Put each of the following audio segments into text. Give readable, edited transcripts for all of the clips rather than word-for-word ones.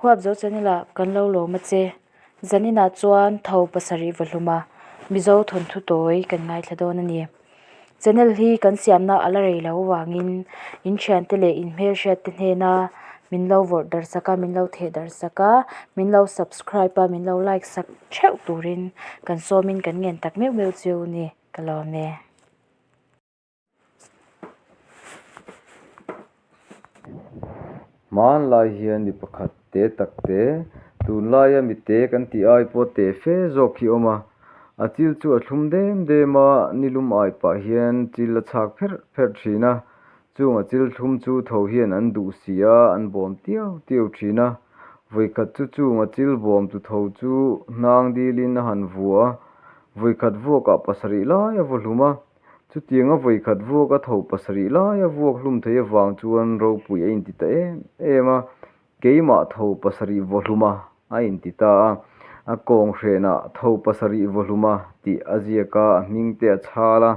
Huapzo channel ah kan lo lawm a che. Zaninah chuan tho pasarih vawhluma Mizo thawnthu tawi kan ngaithla dawn a ni. Channel hi kan siamna a la rei lo vangin in thiante leh in hmelhriat te hnena min lo vawrh darh sak a, min lo theh darh sak a, min lo subscribe a, min lo like sak theuh turin kan sawmin kan ngen tak meuh meuh chu ni ka lawm e. Hmanlai hian mi pakhat te tak te, tunlaia mi te kan tih ai pawh te fe zawk hi a awm a, a chil chu a thlum dem dem a, nilum ai pah hian chil a chhak pherh pherh thin a, chung a chil thlum chu tho hian an duh si a, an bawm tiau tiau thin a, vawikhat chu chung a chil bawm tu tho chu hnang dilin a han vua a, vawikhat vuakah pasarih lai a vaw hlum a. Chutianga vawikhat vuak a tho pasarih laia vuak hlum thei avang chuan ropui a inti ta em em a, keimah tho pasarih vaw hluma a inti ta a. A kawng hrenah tho pasarih vaw hluma tih a ziak a, a hming te a chhal a.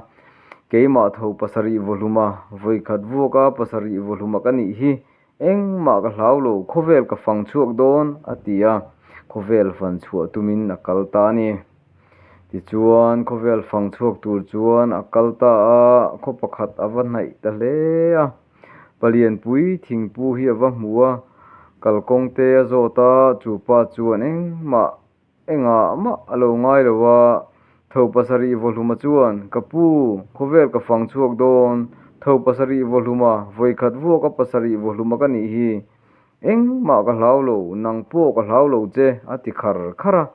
Keimah tho pasarih vaw hluma, vawikhat vuaka pasarih vaw hluma ka nih hi engmah ka hlau lo, khawvel ka fang chhuak dawn, a ti a, khawvel fan chhuah tumin a kal ta a ni. Tichuan, khawvel fang chhuak tur chuan a kal ta a, khaw pakhat a va hnaih ta hle a. Palianpui thingpu hi a va hmu a, kalkawng te a zawt a, chu pa chuan engmah Engah mah a lo ngai lo a, tho pasarih vawhluma chuan, Ka pu, khawvel ka fang chhuak dawn, tho pasarih vawhluma, vawikhat vuaka pasarih vawhluma ka nih hi. Engmah ka hlau lo, nang pawh ka hlau lo che, a ti khar khar a.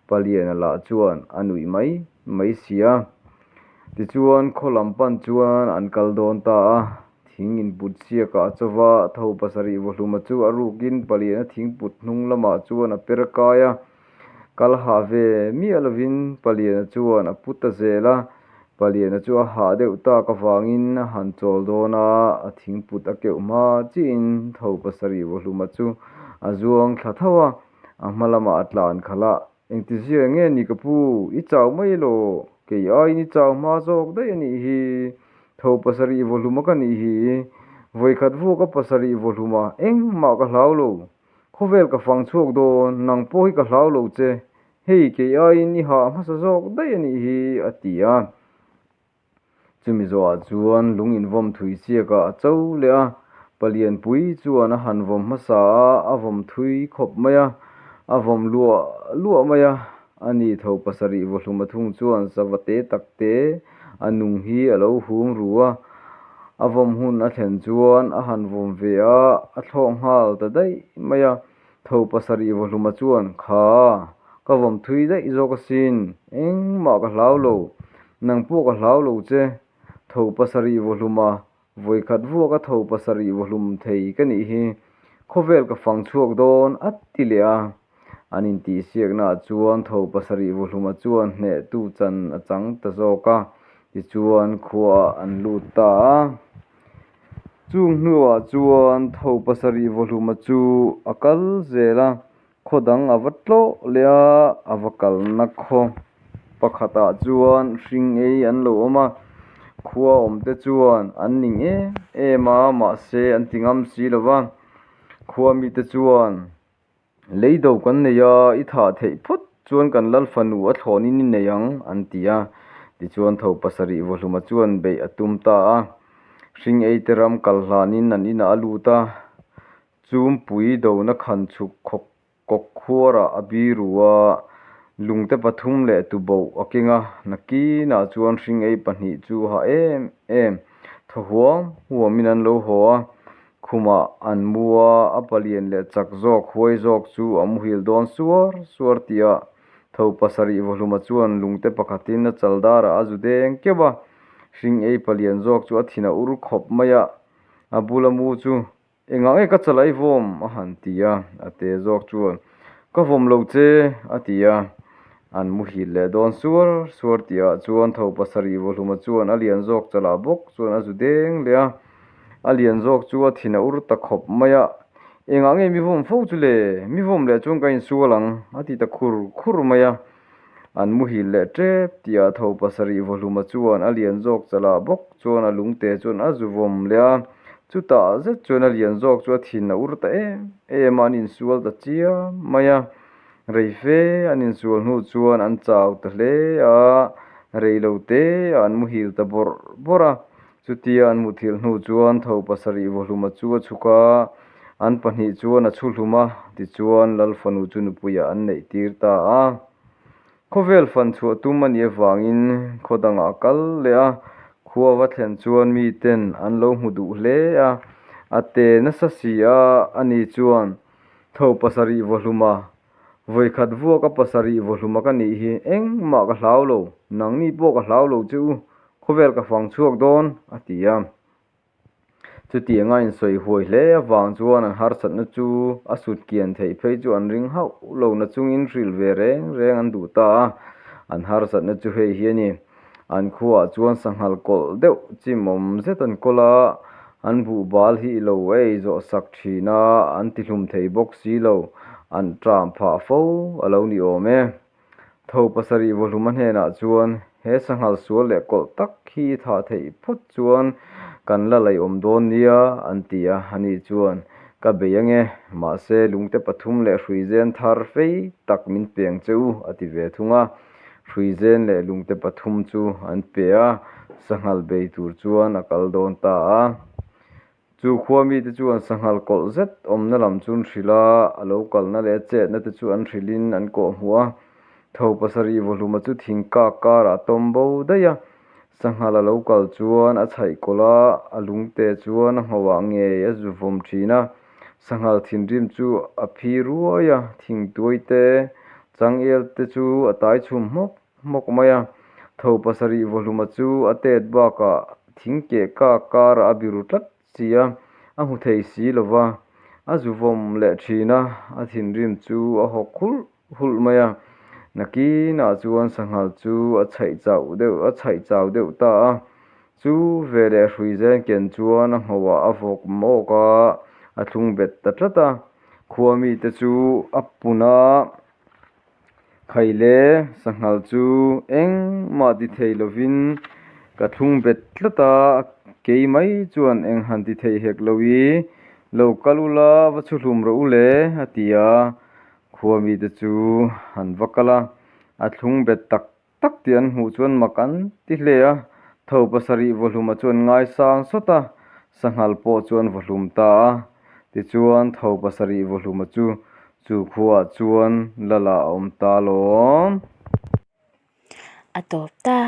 Paliana lah chuan a nuih mai mai si a. Tichuan, khaw lam pan chuan an kal dawn ta a. Thing input siakah a chaw va, tho pasarih vawhluma chu a rukin paliana thingput hnung lamah chuan a per kai a. Kal hah ve miah lovin paliana chuan a pu ta zel a, paliana chu a hah deuh tak avangin a han chawl dawn a, a thingput a keuh hma chiin tho pasarih vawhluma chu a zuang thla tho a, a hma lamah a tlan khalh a. Engtizia nge ni ka pu, i chau mai elaw? Kei aiin i chau hma zawk daih a nih hi. Tho pasarih vawhluma ka nih hi. Vawikhat vuaka pasarih vawhluma engmah ka hlau lo. Khawvel ka fang chhuak dawn, nang pawh hi ka hlau lo che. Hei kei aiin i hah hmasa zawk daih a nih hi, a ti a. Chumi zawhah chuan lung invawm thui chiakah a cho leh a, Palianpui chuan a han vawm hmasa a, a vawm thui khawp mai a, a vawm luah luah mai a. Ani tho pasarih vawhlum a thung chuan sava te tak te a nung hi a lo hum ru a, a vawm hun a thlen chuan a han vawm ve a, a thlawh nghal ta daih mai a. Tho pasarih vawhluma chuan, Kha, ka vawm thui daih zawk asin, engmah ka hlau lo, nang pawh ka hlau lo che. Tho pasarih vawhluma, vawikhat vuaka tho pasarih vawhlum thei ka nih hi, khawvel ka fang chhuak dawn, a ti leh a. An intihsiaknaah chuan tho pasarih vawhluma chuan hnehtu chan a chang ta zawk a, tichuan khuaah an lut ta a. Chung hnuah chuan tho pasarih vawhluma chu a kal zel a, khaw dang a va tlawh leh a, a va kalna khaw pakhatah chuan hring ei an lo awm a, khua awmte chuan an ning em em a, mahse an ti ngam si lo va, khua mite chuan Lei do kan nei a, i thah theih phawt chuan kan lal fanu a thlawnin i nei ang, an ti a. Tichuan tho pasarih vawhluma chuan beih a tum ta a. Hring eite ram kal hlanin an inah a lut a, Chumpui dona khan chhuk khawk kawk khuarah a biru a, lungte pathum leh tuboh a keng a, nakinah chuan hring ei pahnih chu hah em em thaw huam huamin an lo haw a. Khumah an mu a, a palian leh chak zawk huai zawk chu a muhil dawn suar suar tih a tho pasarih vawhluma chuan lungte pakhatin a chal darah a zu deng keuh a, hring ei palian zawk chu a thin a ur khawp mai a, a bula mu chu engah nge ka chal ai vawm a han ti a, a te zawk chuan ka vawm lo che a ti a, an muhil leh dawn suar suar tih ah chuan tho pasarih vawhluma chuan a lian zawk chalah bawk chuan a zu deng leh a. A lian zawk chu a thin a ur ta khawp mai a, Engah nge mi vawm fo chu le? Mi vawm leh chuan ka insual ang, a ti ta khur khur mai a. An muhil leh tep tih ah tho pasarih vawhluma chuan a lian zawk chalah bawk chuan a lungte chuan a zu vawm leh a. Chutah zet chuan a lian zawk chu a thin a ur ta em em a, an insual ta chiam mai a. Rei fe an insual hnu chuan an chau ta hle a, rei lo te ah an muhil ta bawrh bawrh a. Chutia an muthilh hnu chuan tho pasarih vawhluma chu a chhuk a, an pahnih chuan a chhu hlum a, tichuan Lal fanu chu nupuiah an neih tir ta a. Khawvel fan chhuah tum a nih avangin khaw dangah a kal leh a, khua va thlen chuan miten an lo hmu duh hle a, a te nasa si a, ani chuan tho pasarih vawhluma, vawikhat vuaka pasarih vawhluma ka nih hi engmah ka hlau lo, nangni pawh ka hlau lo che u, khawvel ka fang chhuak dawn, a ti a. Chutianga insawi huai hle avang chuan an harsatna chu a sut kian theih phei chu an ring hauh lo na chungin hrilh ve reng reng an duh ta a. An harsatna chu hei hi a ni. An khuaah chuan sanghal kawlh deuh chimawm zet an kawl a, an buhbal hi i lo ei zawh sak thin a, an tihlum thei bawk si lo, an ṭam phah fo a lo ni awm e. Tho pasarih vawhluma hnenah chuan he sanghal sual leh kawlh tak hi i thah theih phawt chuan kan la laihawm dawn nia an ti a, ani chuan ka bei ange, mahse lungte pathum leh hruizen thar fei tak min peng che u a ti ve thung a, hruizen leh lungte pathum chu an pe a, sanghal bei tur chuan a kal dawn ta a. Chu khua mite chuan sanghal kawlh zet awmna lam chu an hrilh a, a lo kalna leh a chetna te chu an hrilhin an kawhhmuh a. Tho pasarih vawhluma chu thing kak karah a tawm bo daih a, sanghal a lo kal chuan a chhaih kawlh a, a lungte chuan a nghauhah ngei a zu vawm thin a. Sanghal thinrim chu a phi ruai a, thingtuai te, changel te chu a tai chhum hmawk hmawk mai a, tho pasarih vawhluma chu a tet bakah thing keh kak karah a biru tlat si a, a hmu thei si lo va, a zu vawm leh thin a, a thinrim chu a hawk hulh hulh mai a, nakinah chuan sanghal chu a chhaih chauh deuh a chhaih chau deuh ta a, chu veleh hruizen ken chuan a nghauhah a vawk mawk a, a thlung bet ta tlat a, khua mite chu a pun a. Khaile sanghal chu engmah ti thei lovin ka thlung bet tlat a, kei mai chuan eng han ti thei hek lo i, lo kal ula va chhu hlum rawh u le a ti a, khua mite chu an va kal a, a thlung bet tak tak tih an hmuh chuan mak an ti hle a, tho pasarih vawhluma chuan ngaisang sawt a, sanghal pawh chuan vawhlum ta a, tichuan tho pasarih vawhluma chu chu khuaah chuan lala a awm ta alawm. A tawp ta.